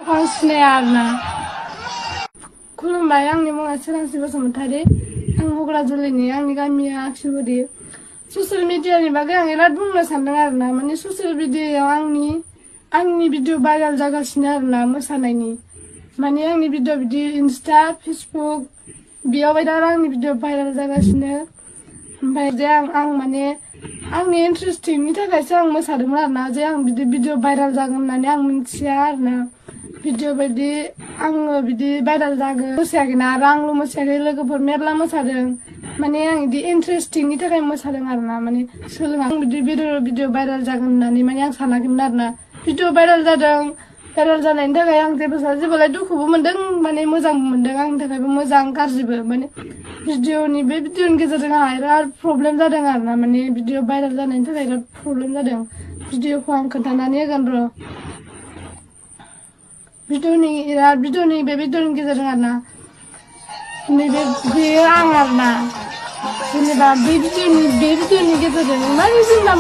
आं सिनाया आरोना। खुलुमबाय, आंनि मुङा सोरांसि बसुमतारी। आं हग्राजुलिनि, आंनि गामिया आखिलगुरि। ससियेल मिडियानि बागै आं बिराद बुंनो सानदों आरोना। माने ससियेल मिडियायाव आंनि भिडिअ भाइरेल जागासिनो आरोना मोसानायनि। माने आंनि भिडिअ बिदि इन्स्टा फेसबुक बेयावहाय दा आंनि भिडिअ भाइरेल जागासिनो। ओमफ्राय जे आं माने आंनि इन्टारेस्टिंनि थाखायसो आं मोसादोंमोन आरोना। जे आं बिदि भिडिअ भाइरेल जागोन होननानै आं मिथिया आरोना। भिडिअ बायदि आङो बिदि भाइरेल जागोन मोसायाखैना, आरो आंल' मोसायाखै, लोगोफोर मेरला मोसादों। माने आं बिदि इन्टारेस्टिंनि थाखाय मोसादों आरोना। माने आं बिदि भिडिअ भाइरेल जागोन होननानै माने आं सानाखैमोन आरोना। भिडिअ भाइरेल जादों, भाइरेल जानायनि थाखाय आं जेबोलाय दुखुबो मोनदों, माने मोजांबो मोनदों। आंनि थाखायबो मोजां गाज्रिबो। माने बे भिडिअनि गेजेरजों आंहा बिराद प्रब्लेम जादों आरोना। माने भिडिअ भाइरेल जानायनि थाखाय बिराद प्रब्लेम जादों। भिडिअखौ आं खोन्थानानै होगोन र'। भिडिअनि गेजेरजों आरोना। बेयो आं आरोना। जेनेबा बे भिडिअनि गेजेरजों माने जोंना